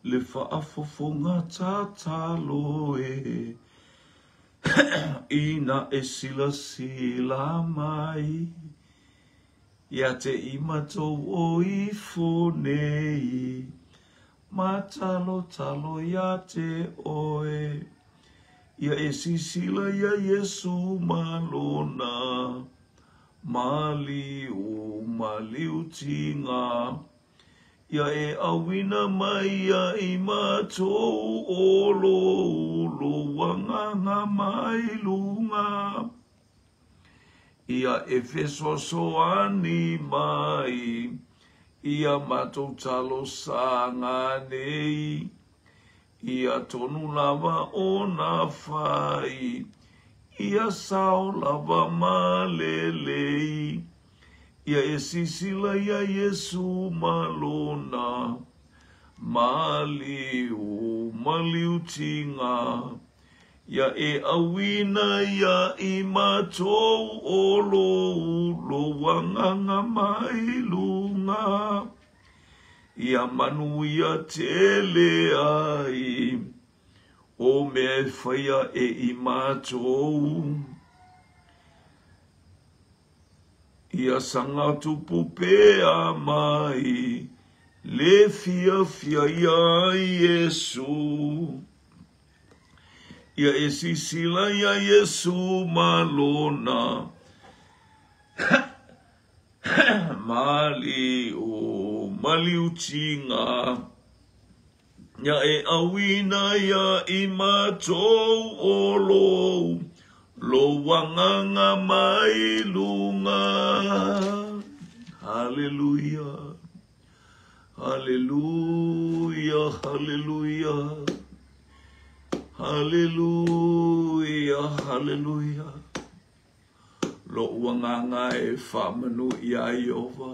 Le faafofoga tatalo e Ina e silasila mai Ia te i matou o ifo nei Ma talotalo ia te oe Ia e sisila ia Iesu ma lona Maliu, maliu tiga Ia e auina mai ia i matou o lou, lou agaga mai luga. Ia e fesoasoani mai ia matou talosaga nei. Ia tonu lava ona fai, ia sao lava ma lelei. Ia e sisila ia Iesu ma lona maliu, maliu tiga. Ia e auina ia i matou o lou, lou agaga mai luga. Ia manuia tele ai o mea e faia e i matou. Ia saga tupu pea mai le fiafia iā Iesu. Ia e sisila iā Iesu ma lona maliu, maliu tiga. Ia e auina ia i matou o lou, lou agaga mai luga. Haleluia, haleluia, haleluia, haleluia, haleluia. Loʻu agaga e faamanu iā Ieova.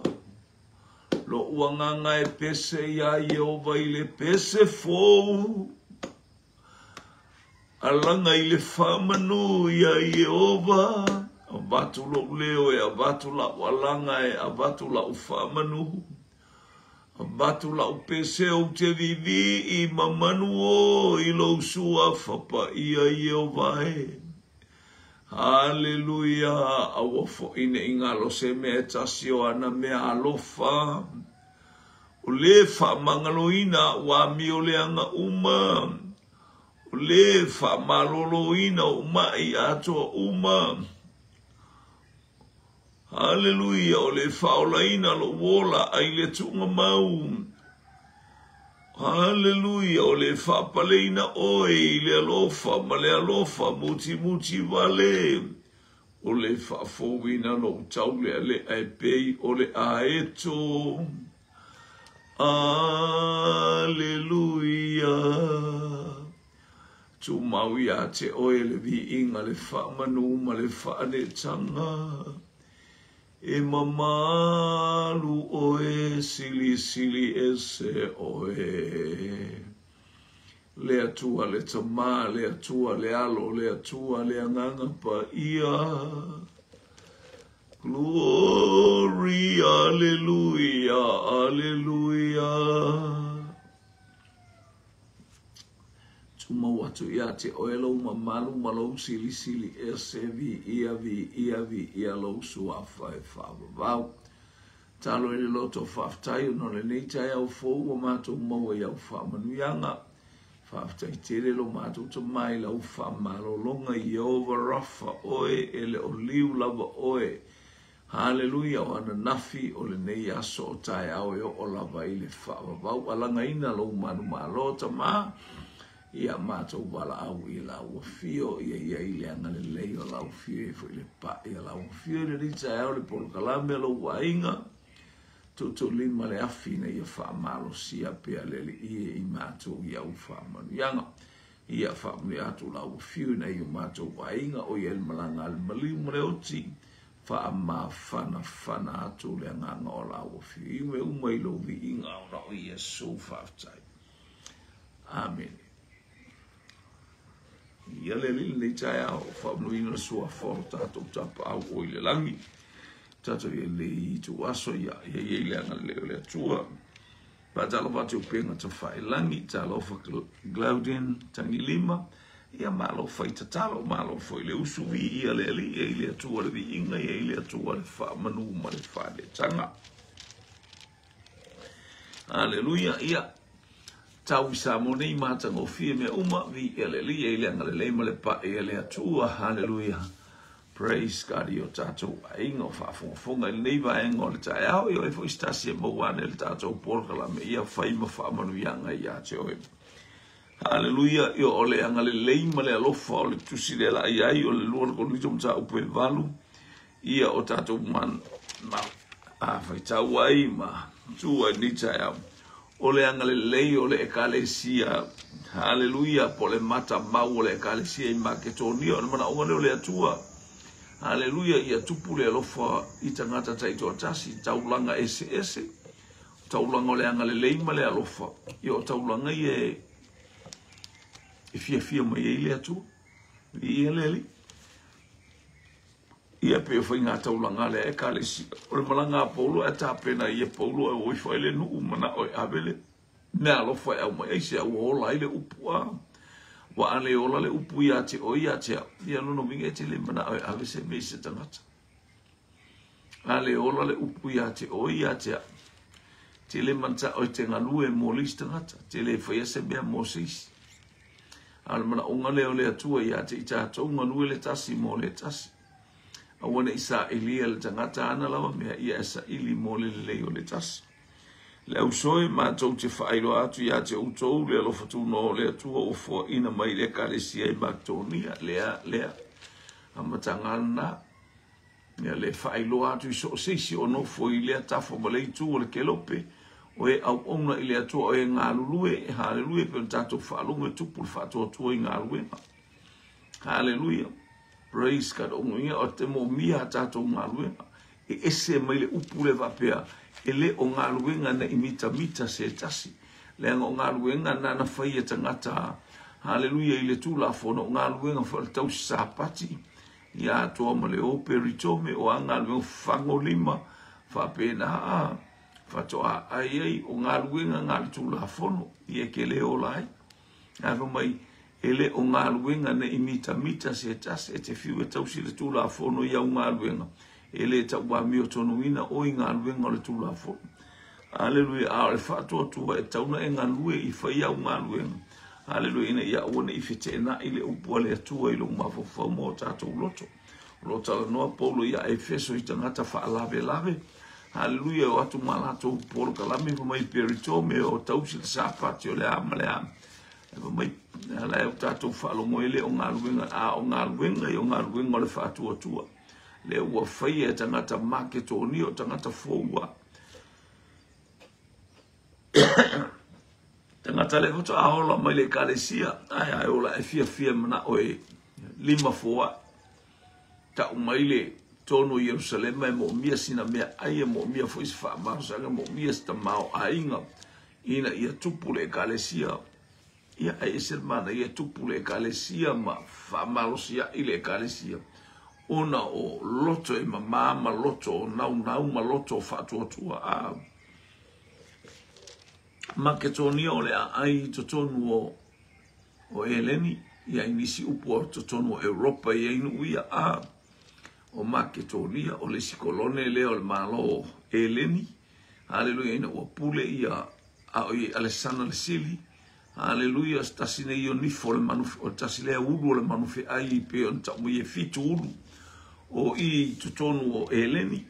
Loʻu agaga e pese iā Ieova i le pese fou. Alaga i le faamanu iā Ieova. Avatu loʻu leo e avatu laʻu alaga e avatu laʻu faamanu. Avatu laʻu pese ou te viivii ma manu o i lou suafa paia Ieova e. Haleluia! Aua foi ne i galo se mea e tasi o ana mea alofa. O le faamagaloina aʻu amioleaga uma. O le faamaloloina oʻu maʻi atoa uma. Haleluia! O le faaolaina loʻu ola ai le tuuga mau. Haleluia! O le faapaleina ʻoe i le alofa ma le alofa mutimuti wale. O le faafouina loʻu taulealea e pei o le aeto. Aleluia! Tumau iā te oe le viiga, le faamanu ma le faaneetaga. E mamalu oe, silisili ese oe. Le Atua le Tama, le Atua le Alo, le Atua le Agaga Paia. Glory, alleluia, alleluia. Tumau atu iā te oe lou mamalu ma lou silisili ese, viia, viia, viia lou suafa e faavavau. Talo i le loto faafetai ona o lenei taeao fou ua matou maua i au faamanuiaga. Faafetai tele lo matou Tama i lau faamalologa Ieova Rafa oe e le o liu lava oe. Haleluia o ananafi o lenei aso o taeao e oo lava i le faavavau alagaina lou manumalo Tama ia matou valaau i lau afio ia i ai le agalelei o lau afio ia foi le paʻi a lau afio i lenei taeao le polokalame a lou aiga tuutuulima le afi ina ia faamalosia pea le Alii e i matou i au faamanuiaga. Ia faamanuia atu lau afio ina ia matou aiga o i ai le malaga a le maliu ma le oti faamafanafana atu le agaga o lau afio i mea uma i lou viiga ona o Iesu faafetai. Amene. Ia le Alii lenei taeao, faamanuina le suafa o tatou tapaau o i le lagi. Tatou ia lei itu aso ia, ia i le agalelei o le Atua. Faatalofa atu i upega tafailagi, talofa Glaudin Tagilima, ia malo fai tatalo, malo foi le usu, viia le Alii, e i le Atua le viiga, e i le Atua le faamanu ma le faaletaga. Aleluia, ia tau i Samoa nei matagofie mea uma, viia le Alii, e i le agalelei ma le pa'i a le Atua. Aleluia. Praise God i o tatou aiga o faafogafoga i lenei vaega o le taeao, ia oe foi se tasi e maua ane le tatou polokalame, ia fai ma faamanuiaga ia te oe. Haleluia, ia o le agalelei ma le alofa o le tusi lea la i ai o le 2 Korinito mataupu e 8, ia o tatou man, ma a faitau ai ma tu ai lenei taeao. O le agalelei o le Ekalesia, haleluia, po o le matamau o le Ekalesia i Maketonia, o le manaoga lea o le Atua, haleluia, ia tupu le alofa i tagata taitoatasi, taulaga eseese, taulaga o le agalelei ma le alofa, ia o taulaga ia e fiafia mai ai le Atua. Viia le Alii. Ia pei o faiga taulaga a le Ekalesia. O le malaga a Paulo ae tapena ia Paulo e o ifo ai le nuu manao e ave le mea alofa e aumai ai se au ola ai le upu a. Ua a le ola le upu ia te oe ia te au. Ia lona uiga e te le manao e ave se mea i se tagata. A le ola le upu ia te oe ia te au. Te le manao e te galue mo le isi tagata. Te le faia se mea mo se isi. A o le manaoga lea o le Atua ia te i tatou galue le tasi mo le tasi. Aua ne i sailia le tagata ana lava mea, ia e saili mo le lelei o le tasi. Le ausoe, matou te faailoa atu ia te outou le alofa tunoa o le Atua ua foaina mai i le Ekalesia i Maketonia, lea, lea, amataga lena. Ia le faailoa atu i so o se isi o nofo i lea tafa ma le itu o le kelope, o e auauna i le Atua, o e galulue, haleluia, e pei ona tatou faalogo e tupu le faatuatua i galuega. Haleluia. Praise God. O ia o te moomia a tatou galuega. E ese mai le upu le faapea, e le o galuega na i mitamita se tasi. Leaga o galuega na na fai e tagata, haleluia, i le Tulafono, o galuega foi o le tausi sapati, ia atoa ma le operitome o a galuega fagolima faapena a faatoa ai ai o galuega na le Tulafono ia ke le ola ai. Ae fai mai, e le o galuega ne i mitamita se tasi, e te fiu e tausi le Tulafono i au galuega, e le tauamiotonuina o i galuega o le Tulafono. Aleluia, a o le faatuatua e tauna e galue i fai au galuega. Aleluia, ina ia aua ne i feteenai le upu a le Atua i lou mafaufau ma o tatou loto. O lo o talanoa Paulo ia Efeso i tagata faalavelave. Aleluia, o atu ma latou polokalame fai mai peritome o tausi le sapati o le a ma le a. E fai mai, ala e o tatou faalogo e le o galuega, a o galuega i o galuega o le faatuatua. Le ua faia e tagata Maketonia o tagata foua. Tagata le faatoa ola mai le Ekalesia, ae ae ola e fiafia manao e lima foa'i. Tau mai le tonu i Ierusalema e moomia sina mea ai, e moomia foi se faamalosiaga, e moomia se tamaoaiga ina ia tupu le Ekalesia. Ia, ae ese le manaia e tupu le Ekalesia ma faamalosia'i le Ekalesia, ona o loto e mamā ma loto o naunau ma loto o faatuatua. A Maketonia o le aai i totonu o Eleni, ia i nisi upu o totonu o Europa i ai nuu ia, a o Maketonia o le isi kolone lea o le Malo o Eleni. Haleluia, ina ua pule ia a o i Alesana le Sili. Haleluia, se tasi nei o nifo o le manu, o le tasi lea ulu o le manu feai pei ona tau mai e 7 ulu o i totonu o Eleni.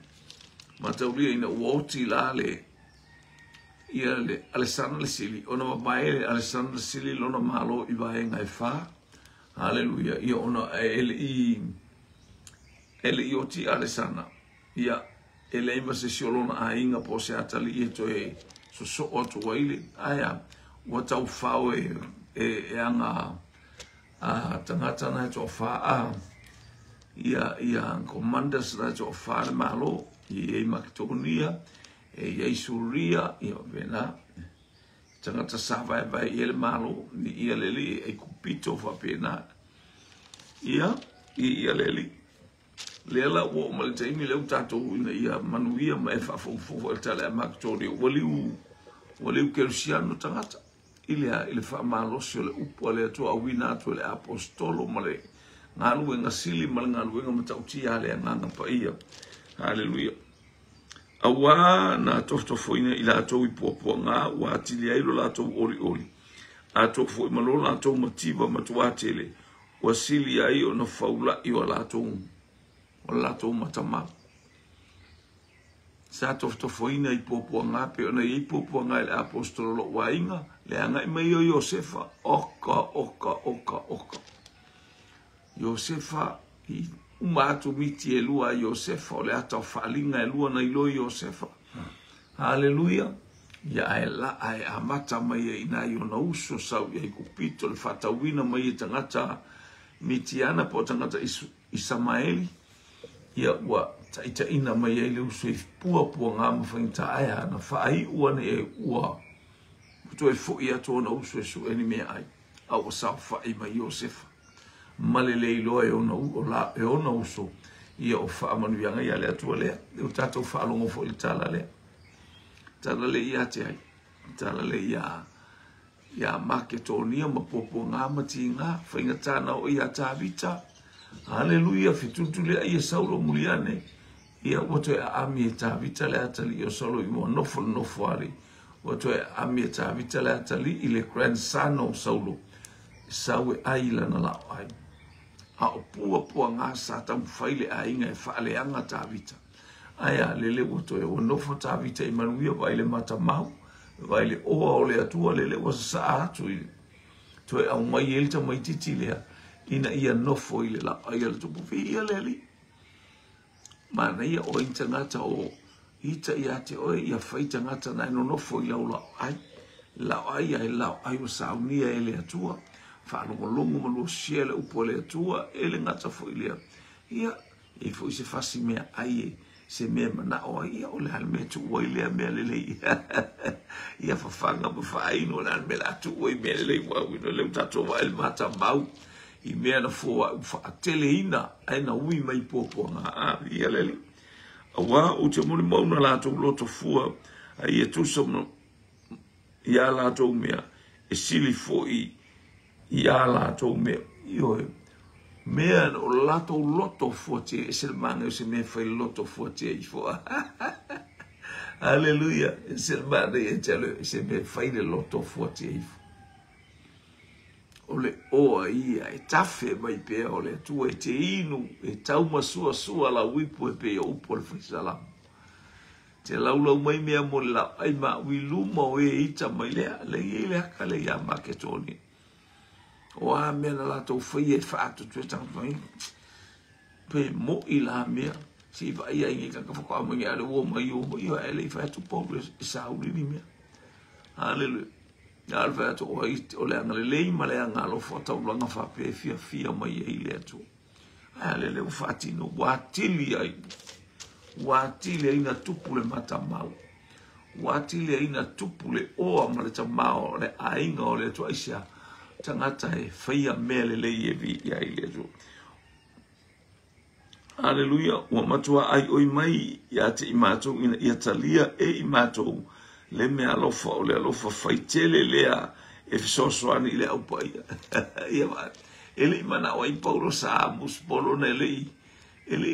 Mataulia ina ua oti la le ia le Alesana le Sili, ona mamae le Alesana le Sili lona malo i vaega e 4. Haleluia, ia ona e le i oti Alesana, ia e leai ma se isi o lona aiga po o se atalii e toe sosoo atu ai le ae ua taufao e aga a tagata na e toafa a ia commanders na e toafa le malo i ai Maketonia e i ai Suria ia vena tagata sa vaevae i le malo i ia le alii e Aikupito faapena ia i ia le alii. Lea la ua oo mai le taimi lea ua tatou ina ia manuia ma e faafogafoga foi le tala ia Maketonia ua liu Ua le kerisiano tagata i le faamalosi o le upu a le Atua auina atu e le aposetolo ma le galuega sili ma le galuega matautia a le Agaga Paia. Haleluia. Auā na tofotofoina i latou i puapuaga ua atili ai lo latou olioli, atoa foi ma lo latou mativa matuā tele, ua sili ai ona faula'i o latou matamau. Sa tofotofoina i puapuaga pe ona i ai puapuaga i le aposetolo lo'u aiga, le agai mai o Iosefa, oka oka oka oka. Iosefa i uma atu miti e lua a Iosefa, o le ata o faaaliga e lua na iloa Iosefa. Haleluia. Ia ae la ae amata mai ai ina i ona uso sau i Aikupito le faatauina mai e tagata Mitiana po o tagata Isamaeli. Ia ua taitaiina mai ai le uso i puapuaga ma faigata ae na faaiu ane e ua toe foi atu ona uso e sue ni meaai, a ua saofai mai Iosefa ma le le iloa e ona uso ia o faamanuiaga ia le Atua lea. E o tatou faalogo foi i le tala lea. Tala le ia te ai, tala le ia Maketonia ma puapuaga ma tiga, faigata na o ia Tavita. Haleluia, fetulituli ai e Saulo muliane. Ia ua toe aami e Tavita le atalii o Saulo i ua nofo le nofo ali. Ua toe aami e Tavita le atalii i le grandson o Saulo. Sau e ai lana lao ai. A o puapuaga sa taumafai le aiga e faaleaga Tavita. Ae a lele ua toe ua nofo Tavita i manuia vai le matamau, vai le oa o le Atua lele ua sasaa atu i toe aumai ai le tamaitiiti lea ina ia nofo i le laoai a le tupu. Viia le Alii. Manaia o ai tagata o ita ia te oe ia fai tagata na e nonofo i lau laoai. Laoai ai laoai ua saunia e le Atua. Faalogologo ma luasia le upu a le Atua e le gata foi lea. Ia e foi se fasi mea ai e se mea manao ai ia o le a le mea tuu ai lea mea lelei. Ia fafaga ma faainu o le a le mea la tuu ai mea lelei ua auina leu tatou vaai le matamau i mea na fua au faateleina ae na ui mai puapuaga. A ia le Alii. Auā ou te molimau na latou loto fua a ia tusa ia latou mea e sili foi ia latou mea. Ioe, mea o latou loto fuatia e se le manaia o se mea e fai loto fuatia ifo. Haleluia. E se le manaia e te alo se mea e fai le loto fuatia ifo. O le oa ia e tafe mai pea o le Atua e te inu e taumasuasua lau ipu e pei o upu o le faisalamo. Te laulau mai mea mo le laoai ma au i luma o e ita mai lea, le i le aka le ia Maketonia. O a mea na latou faia e faatutu e tagata mai, pe moi la mea, se i vaai ai ngai kaka whakoa mai ngai ale ua mai o mai o ele i whai atu Paulo e sauli ni mea. Haleluia. Ia le whai atu o ai o le anga lelei ma le anga alofa taulanga whape e fia fia mai e i le Atua. Ai ale le uwhatino, ua atili ai. Ua atili ai na tupu le matamau. Ua atili ai na tupu le oa ma le tamao o le aiga o le Atua. Aisea, tagata e faia mea lelei e viia ai le Atua. Haleluia. Ua matua ai oi mai ia te i matou ina ia talia e i matou le mea alofa o le alofa faitele lea e fesoasoani i le aupaia. Ia vaai. E le i manao ai Paulo sa musupolo na e le i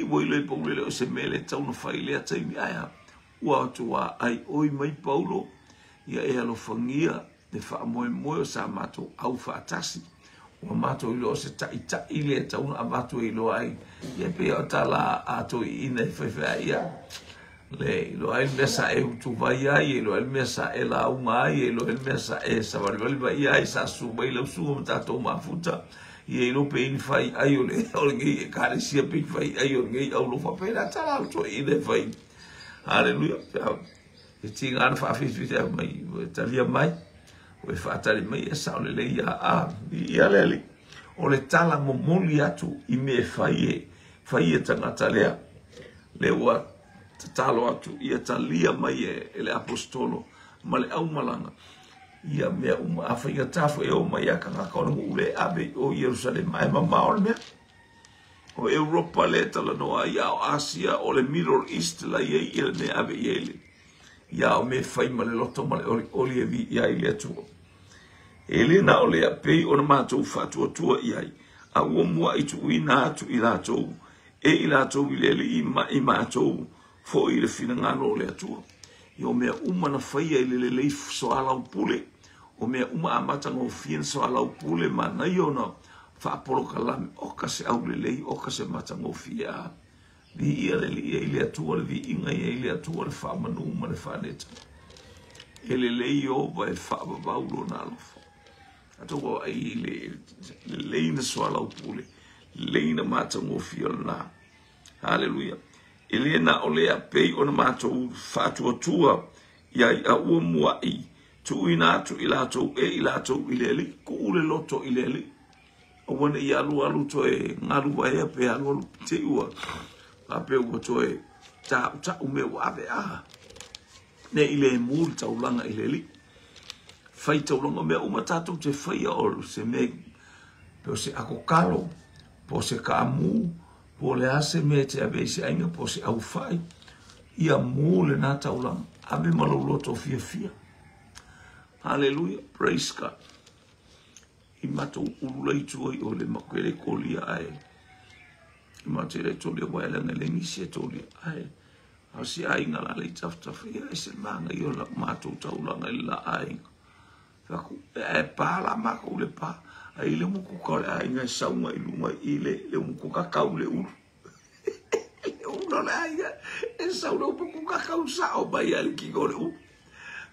ua iloa i Paulo e le o se mea le tau na fai lea taimi. Ae a, ua atua ai oi mai Paulo ia e alofagia le faamoemoe o sa matou au faatasi. Ua matou iloa o se taitai le tau na avatu e iloa ai. Ia pei o tala a toeaiina e faifai ai ia. Le iloa ai le mea sa e utuvai ai, e iloa ai le mea sa e lauga ai, e iloa ai le mea sa e savalivali mai ai, sa susu mai lau susuga ma tatou mafuta. Ia iloa pe i ni fai ai o le lenei ekalesia, pe i fai ai o lenei aulofa, pe la tala au toeaiina e fai. Haleluia. E tiga na faafeifei mai, e talia mai, o e faatali mai e sao lelei ia a ia le Alii. O le tala momoli atu i mea e fai e tagata lea. Le ua tatalo atu ia talia mai e le apostolo ma le aumalaga ia mea uma a faigata foi e o mai a tagata o le nuu le ave o Ierusalema e mamao le mea. O Europa le talanoa ai, a o Asia, o le Middle East la i ai ia le mea ave i ai le. Ia o mea e fai ma le loto ma le olioli e viia ai le Atua. E le na o lea pei ona matou faatuatua i ai, a ua mua'i tuuina atu i latou e i latou i le Alii ma i matou foi i le finagalo o le Atua. Ia o mea uma na faia i le lelei soalaupule, o mea uma amata gofie na soalaupule, manaia ona faapolokalame, oka se aulelei, oka se matagofie a. Viia le Alii, e i le Atua le viiga, e i le Atua le faamanu ma le faaneta. E lelei Ieova e faavavau lona alofa. Tatou vaavaai i le lelei na soalaupule, lelei na matagofie o lena. Haleluia. E le na o lea pei ona matou faatuatua i ai a ua mua'i tuuina atu i latou e i latou i le Alii. Tuu le loto i le Alii. Aua ne i alualu toe galu vaea pe alualu te i ua faapea ua toe tautau mea ua ave a. Ne i le mu le taulaga i le Alii. Fai taulaga mea uma tatou te faia o se mea pe o se akokalo, po o se kaamu, po o le a se mea e te ave ai se aiga, po o se aufai, ia mu lena taulaga. Ave ma lou loto fiafia. Hallelujah. Praise God. I matou ulu lai tua i o le makele kolia ae. I matou le tolia wa ele ngele ngisi e tolia ae. A si aiga la le tafatafa ia e se manga i o la matou taulaga i la aiga. Faku e pa la makou le pa. Ai le muku ka le aiga e saunga i lunga i le le muku ka kau le ulu. Le ulu o le aiga e sau le muku ka kau sao mai a le kiko le ulu.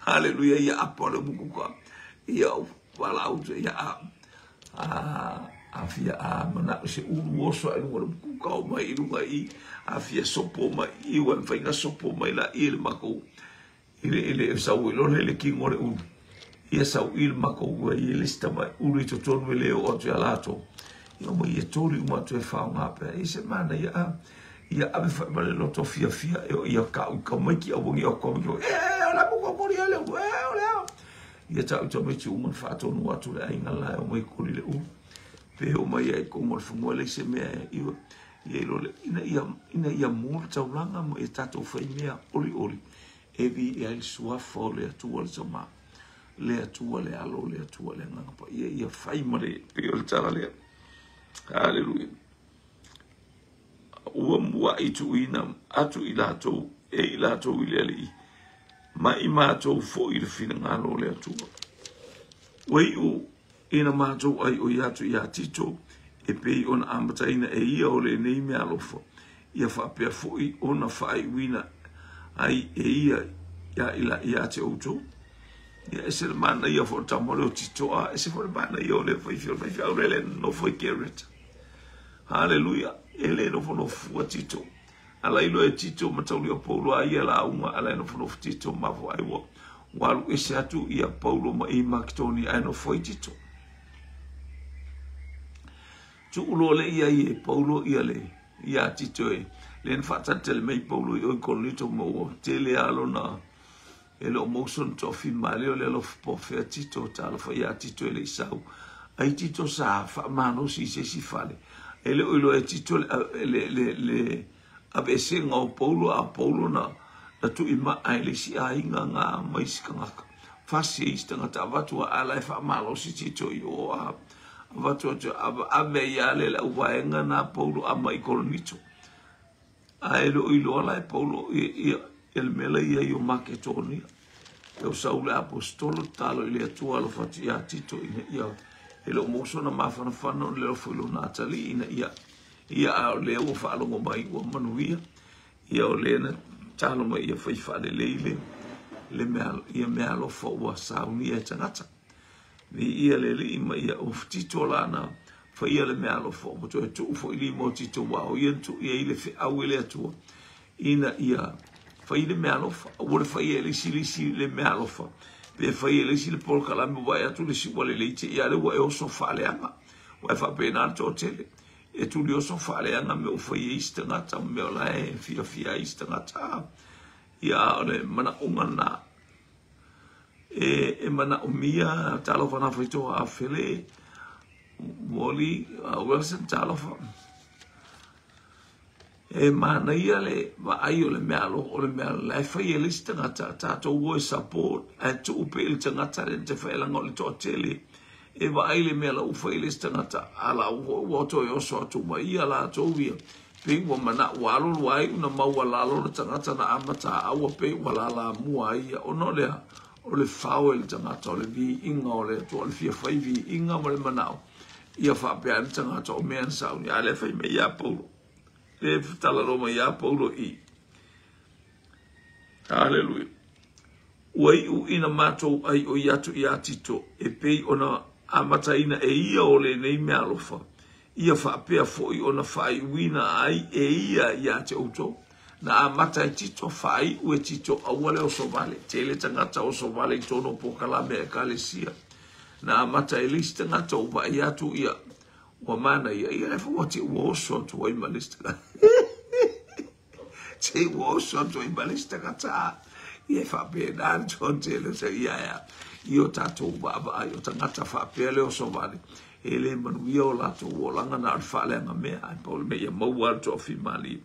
Haleluia ia apo le muku ka. Ia wala utu ia a a fia a mana se ulu oso ai lunga le muku ka o mai i lunga i a fia sopo mai i ua mawhainga sopo mai la i le makou i le i le sau i lole le kingo le ulu. Ia sau i le makou ua i le sita mai ulu i totonu e le o atu ia latou. Ia mai e toli uma atu e whao ngā pea. I se mana ia a ia ave whai ma le loto fia fia e o ia ka ui ka mai ki a wangi o ka mai ki e o la muka kori e le ulu e o le ao. Ia ta ui tamai ti uma whaatonu atu le ainga la e o mai kori le ulu. Pe o mai ai kongo le whangoa le se mea e iwa. Ia ilo le ina ia ina ia mō le taulanga mo e tātou whai mea oli oli. E vi e ai suafa o le Atua le tama. Le Atua le alo, le Atua le anganga pa. Ia ia whai ma le pe o le tala lea. Hallelujah. Ua mua i tuuina atu i latou e i latou i le Alii ma i matou foi i le finagalo o le Atua. Ua iu ina matou ai o i atu iā Tito e pei ona amataina e ia o lenei mea alofa, ia faapea foi ona faaiuina ai e ia ia ila ia te outou. Ia ese le manaia foi o le tama lea o Tito a ese foi le manaia o le faifeau faifeau le le nofo i Kereta. Haleluia. E le nofonofua Tito. Ala ilo e Tito ma tauli o Paulo a ia lauga ala e nofonofo Tito ma fo ai ua ua alu ese atu ia Paulo ma i Makedonia ae nofo ai Tito. Tuu loa le ia i e Paulo ia le ia Tito e le na faatalitali mai Paulo i o i Korinito ma ua tele a lona E le o maua sona toafilima o le alofa po o fea Tito, talofa iā Tito e le i sau. Ai Tito sa faamalosi i se isi fale. E le o iloa e Tito le, le, le, le aveesega o Paulo, a o Paulo na, na tui maa e le isi aiga ngā ma isi tagata. Fasi e isi tagata avatu a ala e faamalosi Tito i o a avatu atu ave ai ia le le auvaega na Paulo a mai Korinito. A e le o iloa la e Paulo ia le mea la ia i o Maketonia. E o Saulu le aposetolo tatalo i le Atua alofa atu iā Tito ina ia e le o maua sona mafanafana ona le alofa i lona atalii ina ia ia a o lea ua faalogo mai ua manuia ia o lea na tatalo mai ia fai faalelei le le mea ia mea alofa ua saunia e tagata. Viia le Alii ma ia o Tito la na faia le mea alofa ua toe tuu foi lima o Tito aua o ia na tuu i ai le feau e le Atua ina ia fai le mea alofa. Aua le faia e le isi le isi le mea alofa pe fai e le isi le polokalame ua vaai atu le isi ua lelei te ia lea ua e oso faaleaga. Ua e faapena le toatele e tuli oso faaleaga mea ua fai e isi tagata ma mea o la e fiafia ai isi tagata. Ia o le manaoga lena. E, e manaomia talofa na faitoa a Fele Wally Wilson talofa. E manaia le vaai o le mea alofa, o le mea la e fai e le isi tagata, tatou o e support, ae tuu pea i le tagata lea na te fai leaga o le toatele e vaai le mea la ua fai e le isi tagata, a la ua ua toe oso atu ma ia latou ia, pei ua manao ua alu alu ai una maualalo le tagata na amata a ua pei ua lalamua ai ia. Ona o le a? O le fao e le tagata, o le viiga o le Atua, o le fia fai viiga ma le manao ia faapea ai le tagata o mea na sauni. A lea fai mai ia Paulo, lea talanoa mai ia Paulo i. Haleluia. Ua iu ina matou aioi atu iā Tito, e pei ona amataina e ia o lenei meaalofa, ia faapea foi ona faaiuina ai e ia iā te outou. Na amata e Tito, faaiu e Tito, aua le oso vale. Tele tagata oso vale i tonu o polokalame a Ekalesia. Na amata e le isi tagata ua vaai atu ia, ua manaia, ia lea foi ua te ua oso atu ai ma le isi tagata. Te ua oso atu ai ma le isi tagata. Ia e faapena le toatele o se ia ea. I o tatou vaavaai o tagata faapea le oso vale. E le manuia o latou olaga na o le faaleaga mea, ae pau le mea ia maua le toafimalie.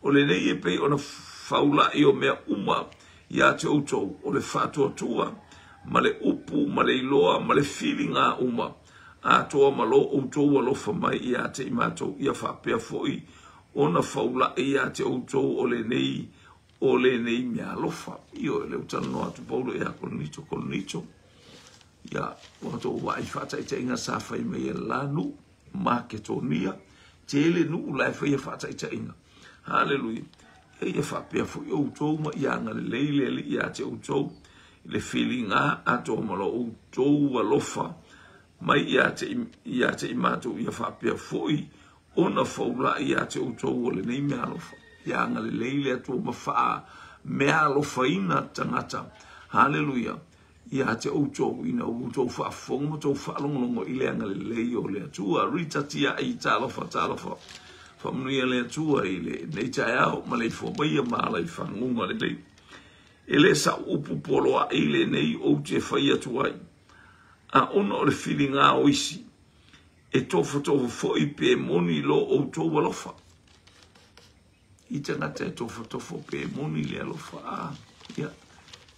O lenei e pei ona faula'i o mea uma iā te outou, o le faatuatua, ma le upu, ma le iloa, ma le filiga uma, atoa ma lo outou alofa mai iā te i matou, ia faapea foi ona faula'i iā te outou o lenei, o lenei meaalofa. Ioe, lea ua talanoa atu Paulo ia Korinito, Korinito, ia, ua outou vaai faataitaiga sa fai mai e le la nuu, Maketonia, tele nuu la e faia faataitaiga. Haleluia. E ia faapea foi outou ma ia agalelei le Alii ia te outou i le filiga atoa ma lo outou alofa mai ia te, ia te i matou, ia faapea foi ona faula'i ia te outou o lenei meaalofa. Ia agalelei le Atua ma faa meaalofaina tagata. Haleluia. Ia te outou ina ua outou faafofoga ma outou faalogologo i le agalelei o le Atua. Rita Tiai, talofa, talofa. Faamanuia le Atua i lenei taeao ma le ifo maia ma ala i faguga lelei. E le sa'u upu poloa'i lenei ou te fai atu ai, a ona o le filiga o isi, e tofotofo foi pe moni lo outou alofa. I tagata e tofotofo pe moni le alofa, a, ia,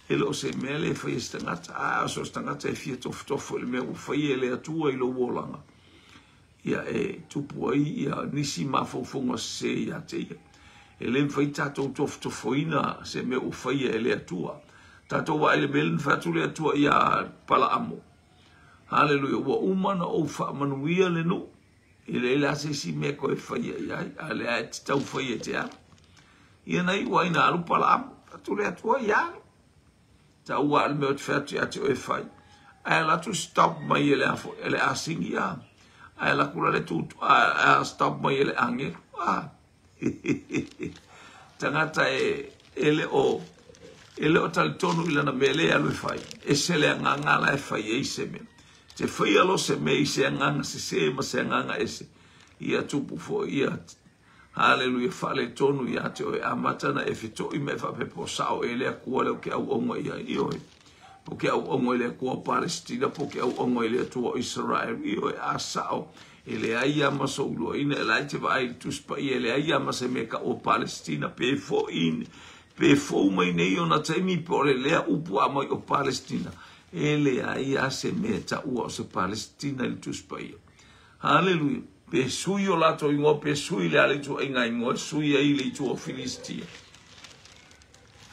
e le o se mea le fai e se tagata, a, so se tagata e fia tofotofo i le mea ua faia e le Atua i lou olaga, ia, e tupu ai ia nisi mafaufauga sese ia te ia. E le mafai tatou tofotofoina se mea ua faia e le Atua. Tatou vaai i le mea lea na fai atu le Atua ia Palaamo. Haleluia, ua uma na ou faamanuia le nuu. E leai la se isi mea koe faia i ai, a lea e te tau faia e te alu. Ia na iu ai na alu Palaamo, atu le Atua ia alu. Tau a le mea o te fai atu ia te oe fai. Ae alu atu stop mai e le afo, e le asigi ia. Ae alu atu la le tutu, a stop mai e le agelu. A. Tagata e, e le o, e le o talitonu i lana mea le alu e fai. Ese le agaga la e fai ai se mea. Te faia loa se mea i se agaga sesē ma se agaga ese, ia tupu foi ia, haleluia, faaletonu iā te oe, amata ona e fetoʻi ma e faapea, Po sao ē le Atua lea ou te auauna i ai? Ioe. Po ke auauna i le Atua o Palesitina, po ke auauna i le Atua o Isaraelu. Ioe, a sao, e leai lava ma sou iloaina, e la e te vaai i le Tusi Paia, e leai lava ma se mea e taua o Palesitina, pe foi, pe fou mai nei ona taimi, po o le lea upu a aumai o Palesitina, E leai a se mea e taua o se Palesitina i le Tusi Paia. Haleluia! Pe sui o latou igoa, pe sui le a le ituaiga igoa e sui ai le itu o Filistia.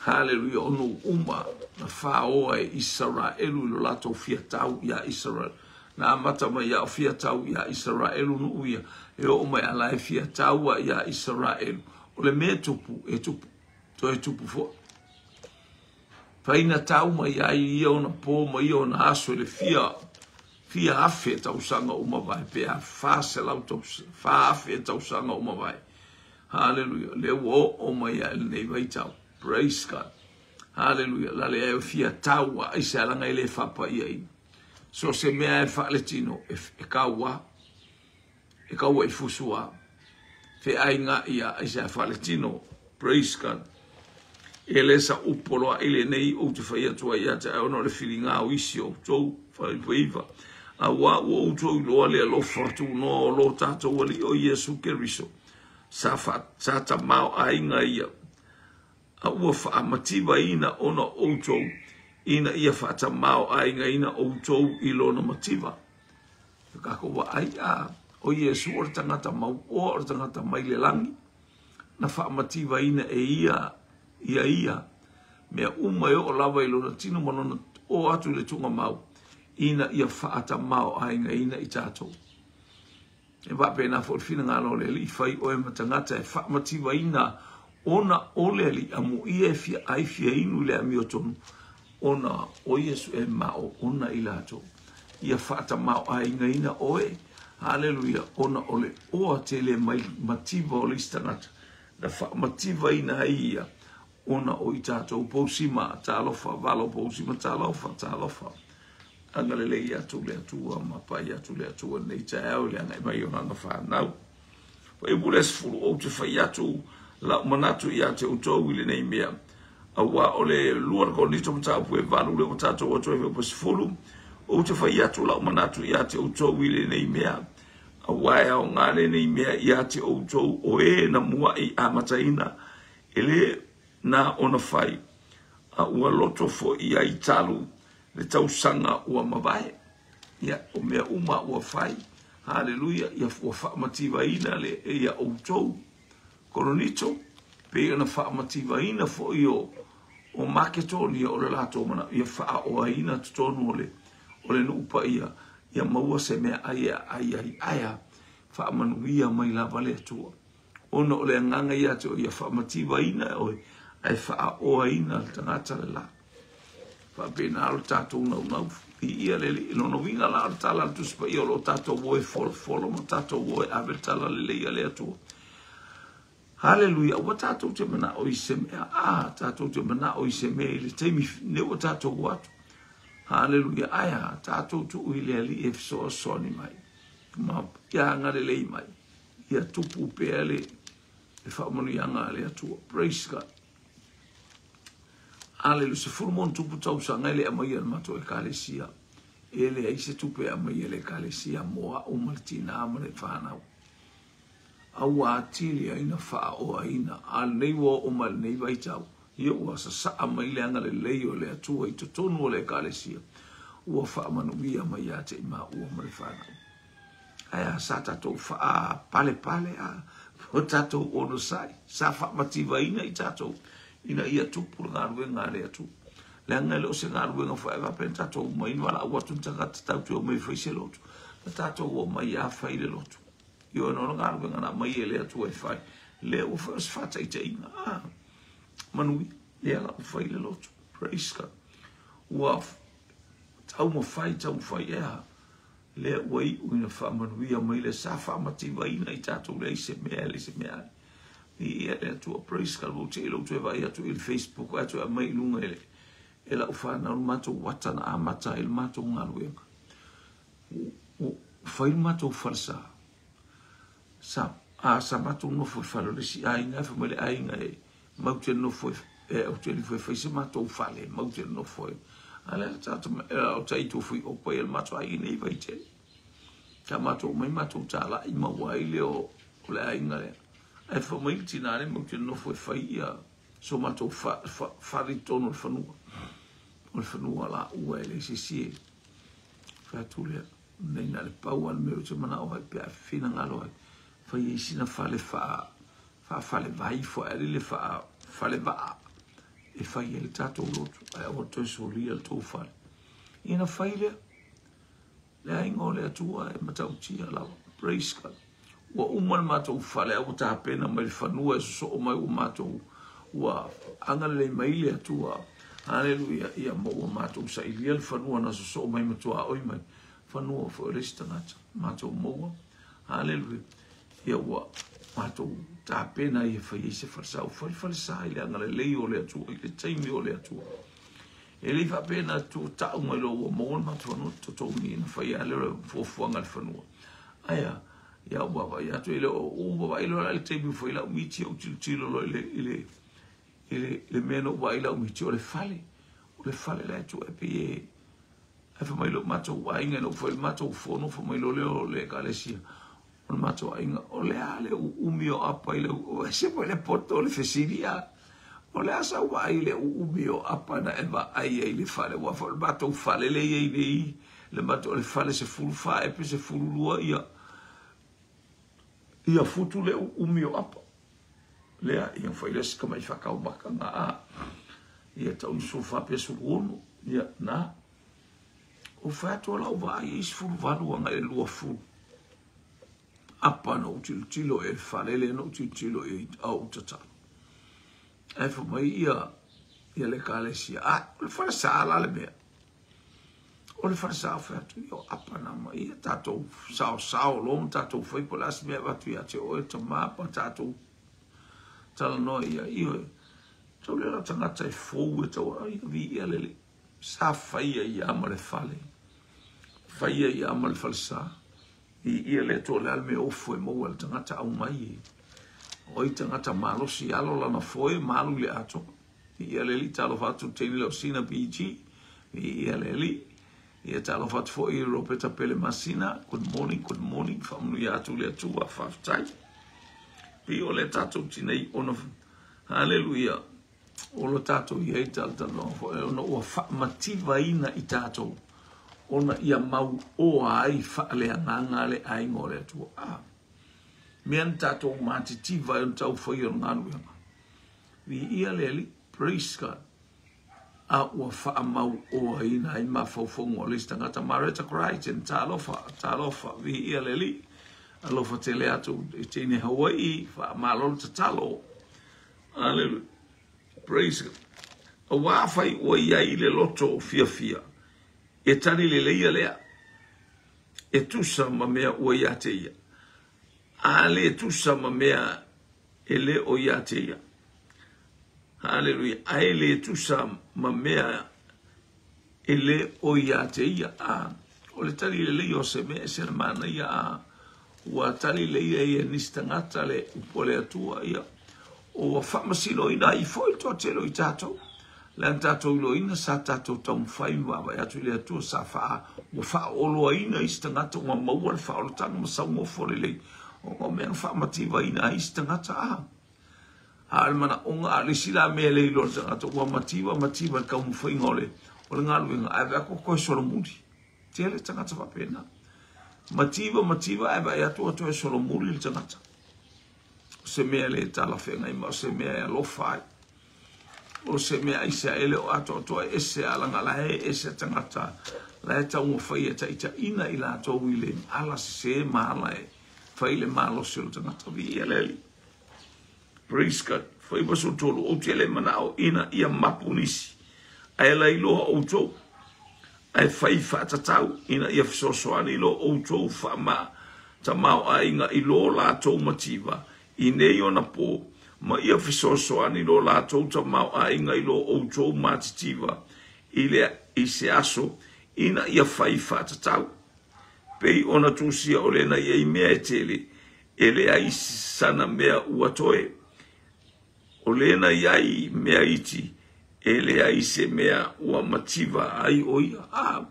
Haleluia! O nuu uma na fāoa e Isaraelu i lo latou fiatau iā Isaraelu. Na amata mai ia o fiatau iā Isaraelu nuu ia, e oo mai a la e fiataua iā Isaraelu. O le mea e tupu, e tupu, toe tupu foi. Faina tau mai ai ia ona pō ma ia ona aso i le fia, fia afe tausaga ua mavae, pe a 400 tausaga, 4,000 tausaga ua mavae. Haleluia. Lea ua oo mai ai lenei vaitau. Praise God. Haleluia. La le ai fia tau a aisa laga e le faapaiaina. So se mea e faaletino e, e kaua. E kaua i fusu a feaiga ia aisa e faaletino. Praise God. E le sa upu loa i lenei ou te fai atu ai ia te ai ona o le filiga o isi o outou faivaiva. Auā ua outou iloa le alofa tunoa o lo tatou Alii o Iesu Keriso. Sa sa tamaoaiga ia, a ua faamativaina ona o outou, ina ia faatamaoaigaina outou i lona mativa. O tatou vaai a o Iesu o le tagata mauoa, o le tagata mai le lagi, na faamativaina e ia ia ia mea uma e oo lava i lona tino ma lona o atu i le tuugamau, ina ia faatamaoaigaina i tatou. E faapena foi le finagalo o le Alii, fai oe ma tagata e faamativaina ona o le Alii, amuia e fia ai fia inu i le amiotonu, ona o Iesu e maoona i latou. Ia faatamaoaigaina oe, haleluia, ona o le oa tele mai mativa o le isi tagata, na faamativaina ai ia ona o i tatou. Pousima, talofa, valo pousima, talofa, talofa. Agalelei atu le Atua ma pai atu le Atua i lenei taeao i le agai mai o lana fanau. Fuaiupu le 10, ou te fai atu lau manatu ia te outou i lenei mea, aua o le 2 Korinito mataupu e 8 lea ua tatou atu ai fuaiupu 10, ou te fai atu lau manatu ia te outou i lenei mea, aua e aoga lenei mea ia te outou o e na muai amataina, e le na ona fai, a ua loto foi i ai talu le tausaga ua mavae. Ia, o mea uma ua fai, haleluia, ia ua faamativaina le ia outou Korinito, pei ona faamativaina foi o Maketonia o le latou manao ia faaoaina totonu o le nuu paia, ia maua se mea ai e aai ai. Ae faamanuia mai lava le Atua, ona o le agaga ia te oe ia faamativaina oe ae faaoaina le tagata le la. Faapena o le tatou naunau viia le Alii. Lona uiga la o le tala a le Tusi Paia, o lo o tatou o e folafolo ma tatou o e ave le tala lelei a le Atua. Haleluia, ua tatou te manao i se mea, a tatou te manao i se mea i le taimi ne ua tatou o atu. Haleluia, ae a tatou tuu i le Alii e fesoasoani mai ma ia agalelei mai, ia tupu pea le faamanuiaga a le Atua. Praise God. Aleluia, 10 ma ono tupu tausaga e le aumaia le matou ekalesia. E leai se tupe e aumaia le ekalesia mo au ma le tinā ma le fanau. A ua atili ai na faaoaina. A lenei ua oo mai lenei vaitau, ia ua sasaa mai le agalelei o le Atua i totonu o le ekalesia. Ua faamanuia mai ia te i maua ma le fanau. Ae a sa tatou faapalepale a o tatou onosai, sa faamativaina i tatou ina ia tupu le galuega a le Atua. Leaga e le o se galuega foi ae faapea na tatou omai na valaau atu ni tagata tatou te omai e fai se lotu. Na tatou omai a fai le lotu. Ioe, ona o le galuega na aumai e le Atua e fai. Lea ua fai o se faataitaiga. Manuia, lea la ua fai le lotu. Praise God. Ua taumafai, taumafai ea. Lea ua iu ina faamanuia mai le sa faamativaina i tatou leai se mea, leai se mea. Viia le Atua, praise God. Ua te i lou toe vaai atu i le Facebook, ae toe aumai i luga e e lau fanau le matou ata na amata ai le matou galuega. Ua fai le matou falesa. Sa, a, sa matou nofo i fale o le isi aiga, e fai mai le aiga e mau te nofo e au te alu e fai se matou fale, mau te nofo e. A lea tatou, o ta itu fui opa i le matou aiga nei vai tele. Sa matou mai matou talai maua ai le o le aiga lea. Ae fai mai le tina le mau te nofo e fai ia so matou fale i totonu o le fanua. O le fanua la ua e le sisi e fai atu lea. Nei na le pau a le mea o te manao ai pe a finagalo ai. Fai ai sina fale faafale vai fo ai le fale vaa e fai ai le tatou lotu. Ae aua toe solia le tou fale. Ina fai lea. Le aiga o le Atua e matautia lava. Praise God. Ua uma le matou fale, a ua tapena mai le fanua e sosoo mai ua matou, ua agalelei mai le Atua. Haleluia, ia ma ua matou sailia le fanua na sosoo mai matua oi mai. Fanua foi o le isi tagata, matou maua. Haleluia. Ia ua matou tapena ia fai ai se falesa. Ua fai falesa i le agalelei o le Atua, i le taimi o le Atua. E le faapena tu tau mai loa ua maua le matou fanua, totogi na fai a lea o le fuafuaga i le fanua. Ae a, ia ua vaai atu e le o ua vaai loa la i le taimi ua fai lau miti ou tilotilo loa i le mea na ou vaai lau miti o le fale. O le fale la e tuu e pei e ae fai mai lou matou aiga ina ua fai le matou fono fai mai loa lea o le ekalesia. O le matou aiga, o le a le uumi o apa i le o ese foi le poto o le fesili a. O le a sau vaai i le uumi o apa na e vaai ai i le fale, aua foi o le matou fale lea e i ai nei, le matou o le fale 14 ea pe 12 ia ia futu le uumi o apa. Lea, ia fai lea si tamai faataumataga a. Ia tau 14 pe 16, ia na. Ou fai atu o lau vaai e i 18 agai i le 20. Apa na ou tilotilo i le fale lea na ou tilotilo i ai a ou tatalo. Ae fai mai ia ia le ekalesia, a o le falesa la le mea. O le falesa o fai atu ia o apa na ma ia tatou saosao loa ma tatou fai po o le a se mea e avatu ia te oe tama ma tatou talanoa ia. Ioe, tau le la tagata e fou e tau ai viia le Alii. Sa fai ai lava ma le fale, fai ai lava ma le falesa. I ia le Atua, o le a le mea ofo e maua e le tagata aumai e. O ai tagata malosi alo lana foe ma alu i le atoa. I ia le Alii, talofa atu i le teine lea o Sina BG. I ia le Alii. Ia talofa atu foi i Ropeta Pele Masina. Good morning, good morning. Faamanuia atu le Atua, faafetai. Pei o le tatou tinei ona Haleluia. O lo tatou i ai talatalanoaga foi ona ua faamativaina i tatou ona ia mauoa ai faaleagaga le aiga o le Atua. A mea na tatou matitiva ai ona tau faia o le galuega. Viia le Alii, praise God. A ua faamauoaina ai mafaufauga o le isi tagata. Mareta Crichton, talofa, talofa, viia le Alii. Alofa tele atu i teine Hawaii, faamalo le tatalo. Hallelujah. Praise God. Aua afai ua i ai le loto fiafia, e tali lelei ia lea, e tusa ma mea ua ia te ia. A le tusa ma mea e le o ia te ia. Hallelujah. A e le tusa ma mea e le o ia te ia. A, o le tali lelei o se mea e se le manaia, a ua tali lelei ai e nisi tagata le upu a le Atua, ia, ua faamasinoina ai foi le toatele o i tatou. Le ana tatou iloaina sa tatou taumafai ma vaavaai atu i le Atua sa faa, ua faaoloaina isi tagata ua maua le faaolataga ma saugofo lelei. Ona o mea na faamativaina ai isi tagata, a. A o le manaoga, a o le isi la mea e le iloa e le tagata, ua mativa mativa i le taumafaiga o le, o le galuega, ae vaai atu ua toe solomuli. Tele tagata faapena. Mativa mativa ae vaai atu ua toe solomuli le tagata. O se mea le talafeagai ma o se mea e alofa ai. O se mea aisea e le o atoatoa e ese a laga la e ese tagata la e taumafai e taitaiina i latou i le ala sese ma ala e fai le malosi o le tagata. Viia le Alii. Praise God. Fai ma sotolu, ou te le manao ina ia mapu nisi, ae lailoa outou, ae fai faatatau ina ia fesoasoani lo outou faama tamaoaiga i lo latou mativa i nei ona po, ma ia fesoasoani lo latou tamaoaiga i lo outou matitiva i le i se aso ina ia fai faatatau. Pei ona tusia o lena i ai mea e tele, e leai sana mea ua toe. O lena i ai mea iti, e leai se mea ua mativa ai o ia. A,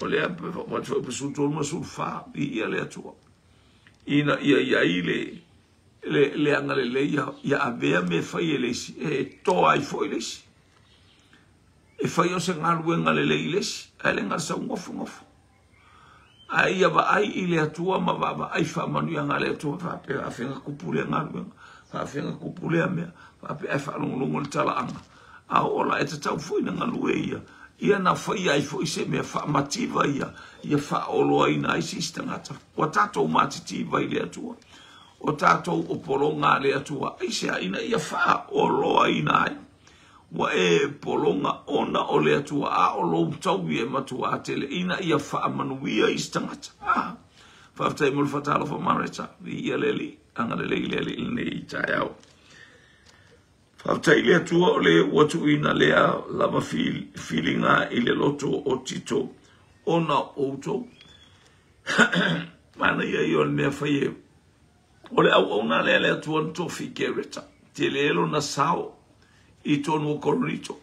o lea pe ma 14, viia le Atua. Ina ia i ai le, le, le agalelei ia, ia avea mea fai e le isi, e toa ai foi le isi. E fai o se galuega lelei i le isi, ae le na o le saugofogofo. Ae ia vaai i le Atua ma vaavaai faamanuiaga a le Atua faapea faafeaga tupu lea galuega, faafeaga tupu lea mea, faapea ae faalogologo le talaaga. A oo la e tatau foi na galue ia, ia na faia ai foi se mea faamativa ia, ia faaoloaina ai se isi tagata. Ua tatou matitiva i le Atua. O tatou o pologa a le Atua. Aisea? Ina ia faaoloaina ai. Ua e pologa ona o le Atua, a o lou taui e matuā tele ina ia faamanuia isi tagata. A! Faafetai mo le faatalofa Mareta. Viia le Alii, agalelei le Alii i lenei taeao. Faafetai i le Atua o le ua tuuina lea lava filiga i le loto o Tito ona o outou. Manaia ia o le mea fai e O le auauna lea a le Atua na tofi i Kereta, tele lona sao i tonu o Korinito.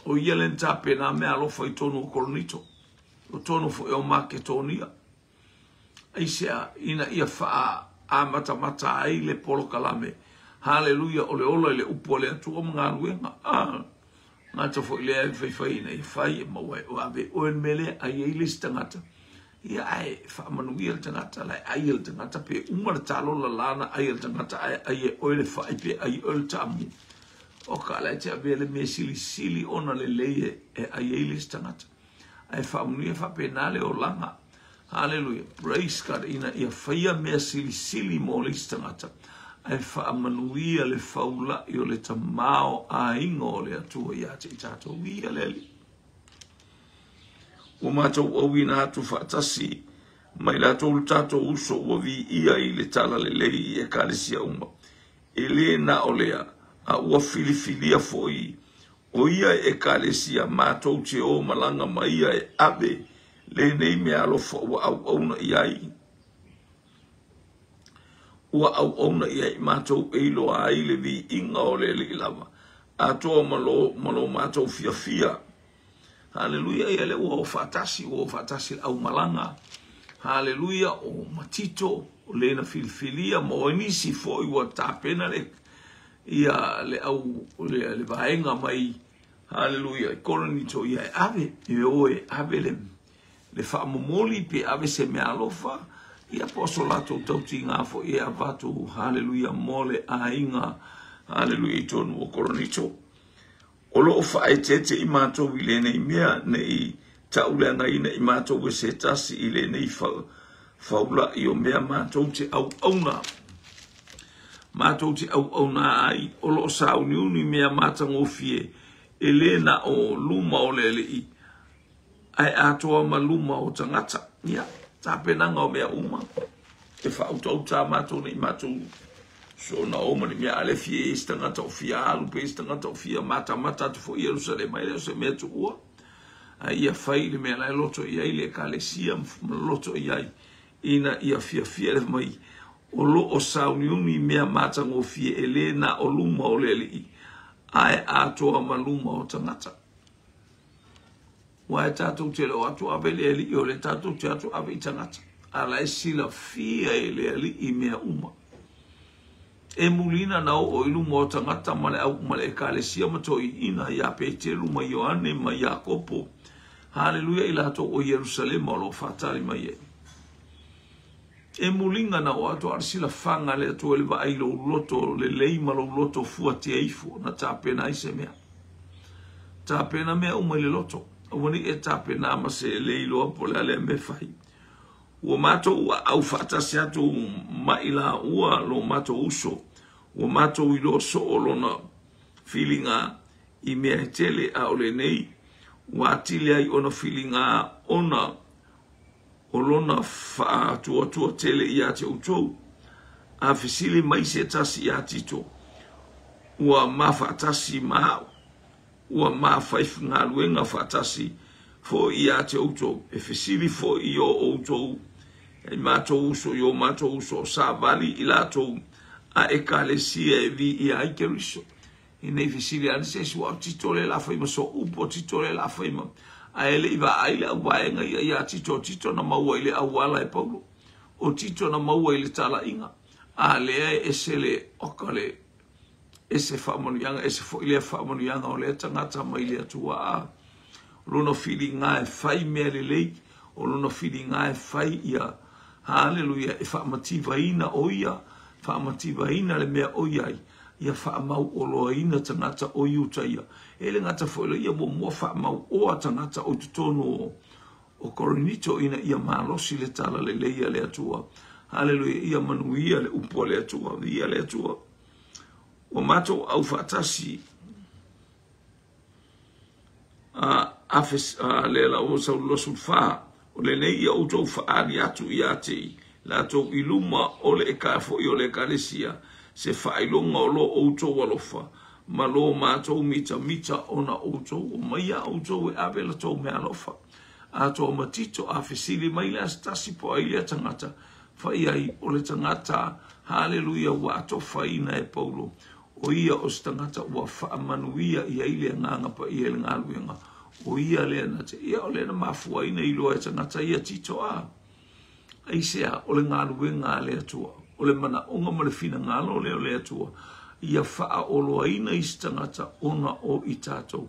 O ia le na tapena meaalofa i tonu o Korinito, o tonu foi o Maketonia. Aisea? Ina ia faaamatamata ai le polokalame. Haleluia, o le ola i le upu a le Atua ma galuega. Ah, gata foi lea e faifai ina ia fai e maua ai, o ave oe le mea lea, ai ai le isi tagata. Ia ae faamanuia le tagata, la e ai e le tagata, pe uma le talo lalana ai e le tagata, ae ai e oe le fai, pe ai e oe le taamu. O ka la e te avea le mea silisili ona lelei e ai ai le isi tagata. Ae faamanuia faapena le olaga. Haleluia. Praise God. Ina ia faia mea silisili mo le isi tagata. Ae faamanuia le faulai o le tamaoaiga o le Atua ia te i tatou. Ia le Alii. Ua matou auina atu faatasi mai latou le tatou uso ua viia i le talalelei i ekalesia uma. E le na o lea, a ua filifilia foi o ia ekalesia matou te o malaga ma ia e ave lenei meaalofa ua auauna i ai. Ua auauna i ai matou e iloa ai le viiga o le Alii lava, atoa ma lo, ma lo matou fiafia. Haleluia, ia lea ua o faatasi, ua o faatasi le aumalaga. Haleluia, o Matito, o le na filifilia, ma o nisi foi ua tapena le, ia le au, le vaega mai, haleluia, i Korinito, ia e ave, e o e ave le, le faamomoli pe ave se meaalofa, ia po o so latou tautiga foi e avatu, haleluia, mo le aiga, haleluia, i totonu o Korinito. O lo o faaeteete i matou i lenei mea, ne i tauleagaina i matou e se tasi i lenei faulai o mea matou te auauna. Matou te auauna ai, o lo o sauniuni mea matagofie, e le na o luma o le Alii, ae atoa ma luma o tagata. Ia, tapenaga o mea uma, e faautauta matou nei matou soona o ma ni mea a le fia i se tagata o fia alu pe se tagata o fia matamata atu foi Ierusalema, e le o se mea tuua. A ia fai le mea la e loto i ai le ekalesia ma loto i ai ina ia fiafia le mai o lo o sauniuni mea matagofie e le na o luma o le Alii, ae atoa ma luma o tagata. Ua e tatou te le o atu ave le Alii, o le tatou te atu ave i tagata. A la e silafia e le Alii mea uma. E mulina na oo i luma o tagata ma le au ma le ekalesia ma toeaiina ia Peteru ma Ioane ma Iakopo. Haleluia, i latou o Ierusalema o lo o faatali mai ai. E muliga na oo atu a le silafaga le Atua i le vaai i lou loto lelei ma lou loto fuatia ifo na tapena ai se mea. Tapena mea uma i le loto. Aua ne i e tapena ma se le iloa po o le a lea mea e fai. Ua matou aau faatasi atu ma i laua lo matou uso, ua matou iloa soo lona filiga i mea e tele, a o lenei ua atili ai ona filiga ona o lona faatuatua tele ia te outou. A fesili mai se tasi ia Tito, ua ma faatasi ma au, ua ma faigaluega faatasi foi ia te outou, e fesili foi i o outou, i matou uso, i o matou uso o savali i latou a ekalesia e viia ai Keriso. I nei fesili ane se isi, ua o Tito le la fai ma so upu, o Tito le la fai ma, ae le i vaai le auvaega ia ia Tito, o Tito na maua i le auala e Paulo, o Tito na maua i le talaiga, a lea e ese le oka le ese faamanuiaga, ese foi lea faamanuiaga o lea tagata mai le Atua. A o lona filiga e fai mea lelei, o lona filiga e fai ia, haleluia, e faamativaina o ia, faamativaina le mea o ia ai, ia faamauoloaina tagata o Iuta ia. E le gata foi le ia muamua faamauoa tagata o totonu o Korinito ina ia malosi le talalelei a le Atua. Haleluia, ia manuia le upu a le Atua, viia le Atua. Ua matou au faatasi a afe a le la ua sau 24 o lenei ia outou faaali atu ia te i latou i luma o le eka foi o le ekalesia se faailoga o lo outou alofa ma lo matou mitamita ona outou o mai ia outou e ave la tou meaalofa. Atoa ma Tito a fesili mai le ase tasi po ai lea tagata fai ai o le tagata, haleluia, ua atofaina e Paulo, o ia o se tagata ua faamanuia i ai le Agaga Paia i le galuega, o ia lea na te ia o lea na mafuaina iloa e tagata ia Tito a. Aisea? O le galuega a le Atua, o le manaoga ma le finagalo lea o le Atua, ia faaoloaina isi tagata ona o i tatou,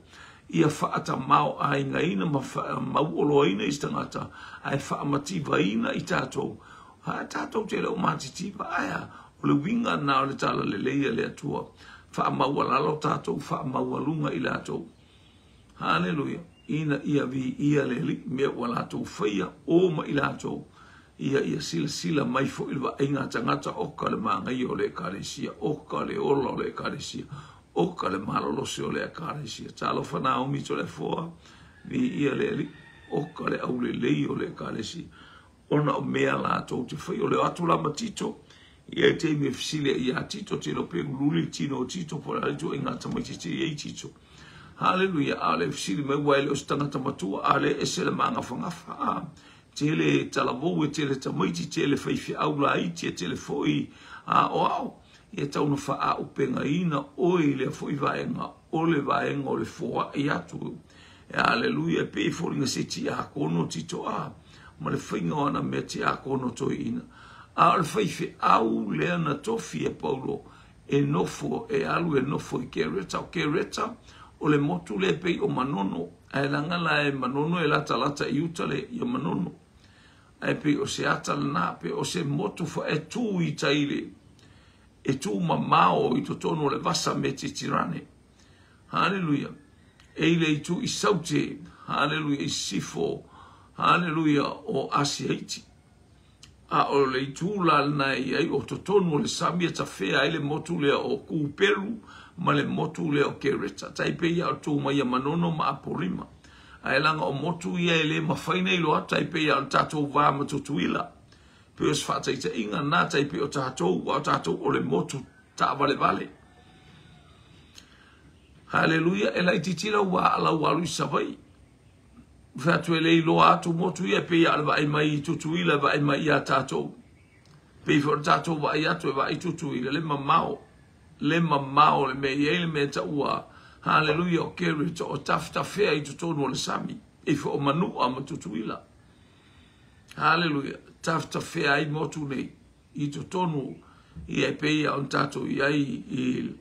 ia faatamaoaigaina ma faamauoloaina isi tagata, ae faamativaina i tatou. A tatou te le o matitiva, ae a? O le uiga lena o le talalelei a le Atua, faamaualalo tatou, faamaualuga i latou. Haleluia! Ina ia viia le Alii, mea ua latou faia, o ma i latou, ia ia silasila mai foi le vaaiga a tagata, oka le manaia o le Ekalesia, oka le ola o le Ekalesia, oka le malolosi o le Ekalesia. Talofa Naomi Toleafoa, viia le Alii, oka le aulelei o le Ekalesia, ona o mea latou te faia. O le o atu la ma Tito, e i ai taimi e fesili ai ia Tito, te iloa pe luli le tino o Tito, po o le a le ituaiga tamaitiiti e i ai Tito. Haleluia! A o le fesili mai, ua e le o se tagata matua, a le ese le magafagafa, a tele talavou, e tele tamaiti, tele faifeau laiti, e tele foi aoao, ia tau na faaaupegaina oe i lea foi vaega, o le vaega o le foai atu. Aleluia! E pei e foliga se tiakono Tito a, ma le faiga o ana mea tiakono toeaina. A o le faifeau lea na tofi e Paulo e nofo, e alu e nofo i Kereta. O Kereta, o le motu lea e pei o Manono, ae leaga la e Manono e latalata i uta le ia Manono. Ae pei o se ata lena, pei o se motu fa e tu i tai le, e tu mamao i totonu o le vasa Metitirane. Haleluia. E i le itu i Saute, haleluia, i sisifo, haleluia, o Asia Iti. A o le itu la lena e i ai o totonu o le sami e tafea ai le motu lea o Kupelu ma le motu lea o Kereta. Tai pei lava o tu mai ia Manono ma Apolima. Ae leaga o motu ia e le mafai ona iloa atu, tai pei lava o le tatou va ma Tutuila. Pei o se faataitaiga lena, tai pei o tatou, aua o tatou o le motu taavalevale. Haleluia, e laitiiti lau vaa lau alu i Savaii. Fai atu e le iloa atu motu ia, e pei lava o le vaai mai i Tutuila e vaai mai ia tatou. Pei foi o le tatou vaai atu e vaai Tutuila, le mamao, le mamao le mea e i ai le mea e taua, haleluia, o Kerit, o tafetafea i totonu o le sami, pei foi o Manua ma Tutuila. Haleluia, tafetafea ai motu nei i totonu, ia e pei lava ona tatou i ai i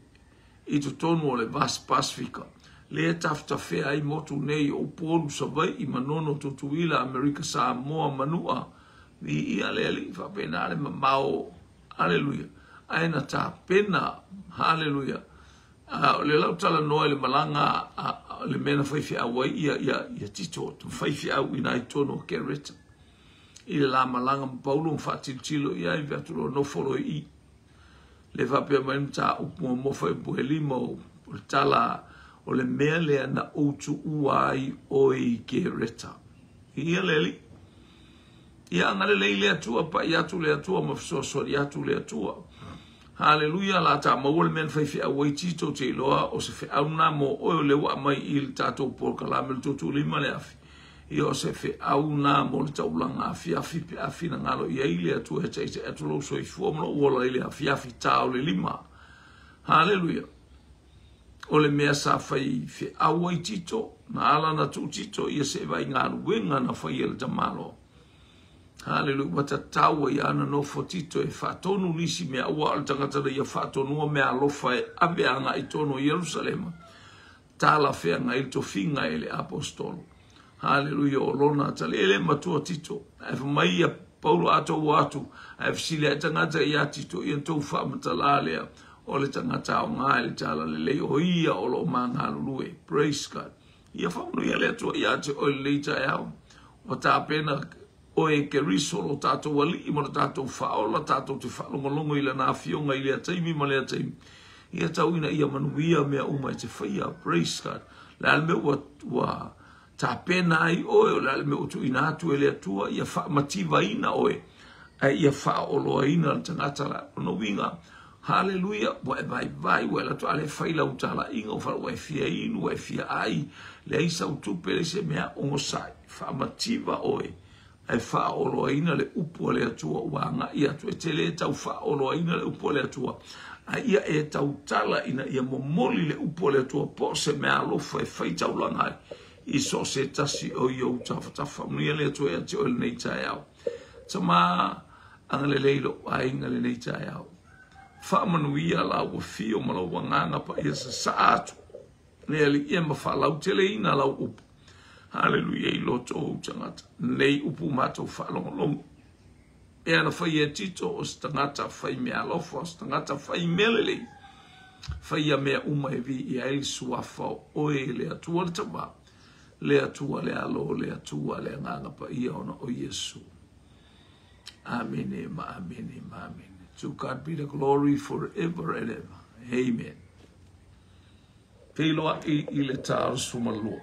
i totonu o le Vasa Pasifika, lea e tafetafea ai motu nei o Upolu, Savaii, Manono, Tutuila, Amerika Samoa, Manua, viia le Alii, faapena le mamao, aleluia, ae na tapena, haleluia. A o le lau talanoa i le malaga a le mea na faifeau ai ia, ia, ia Tito, faifeau i na i totonu o Kereta. I le la malaga ma Paulo ma faatilotilo i ai, atu loa nofo loa i i. Le faapea mai le mataupu muamua fuaiupu e lima o le tala o le mea lea na ou tuua ai oe i Kereta. Ia le Alii. Ia agalelei le Atua, pai atu le Atua ma fesoasoani atu le Atua. Haleluia, la ta maua le mea na faifeau ai Tito te iloa o se feau lena mo oe o lea ua aumai i le tatou polokalame le tuutuulima le afi. Ia o se feau lena mo le taulaga afiafi pe a finagalo i ai le Atua e taitai atu lou soifua ma lou ola i le afiafi ta o le lima. Haleluia! O le mea sa fai feau ai Tito, na ala na tuu Tito ia se vaai galuega na fai e le tamaloa. Haleluia! Ua tatau ai ana nofo Tito e faatonu nisi mea, aua o le tagata na ia faatonua mea alofa e ave agai tonu i Ierusalema. Talafeagai le tofiga e le aposetolo. Haleluia, o lona atalii e matua Tito. Ae fai mai ia Paulo a tou atu, ae fesili ai tagata ia Tito, ia tou faamatala lea, o le tagata aoga i le talalelei, o ia o lo o magalulue. Praise God. Ia faamanuia le Atua ia te oe lenei taeao. Ua tapena oe e Keriso lo tatou Alii ma lo tatou Faaola, tatou te faalogologo i Lana Afioga i lea taimi ma lea taimi. Ia tau ina ia manuia mea uma e te faia. Praise God. Le a le mea ua, ua tapena ai oe, o le a le mea ua tuuina atu e le Atua, ia faamativaina oe, ae ia faaoloaina le tagata la. O lona uiga, haleluia, ua e vaivai, ua e alu atu, a le fai lau talaiga, ua fai, ua e fia inu, ua e fia ai, leai sau tupe, leai se mea, onosai, faamativa oe, ae faaoloaina le upu a le Atua ua agai atu. E te le tau faaoloaina le upu a le Atua, a ia e tautala ina ia momoli le upu a le Atua po o se mea alofa e fai taulaga ai i so o se tasi o i ou tafatafa. Manuia le Atua ia te oe lenei taeao. Tama, agalelei i lou aiga i lenei taeao. Faamanuia lau afio ma lou Agaga Paia sasaa atu le Alii e ma faalauteleina lau upu. Haleluia i loto o ou tagata. Nei upu matou faalogologo. E ana faia e Tito o se tagata fai meaalofa, o se tagata fai mea lelei. Faia mea uma e viia ai le suafa o oe le Atua le Tama, le Atua le Alo, le Atua le Agaga Paia ona o Iesu. Amene ma amene ma amene. To God be the glory forever and ever. Amen. Feiloai i le ta 12.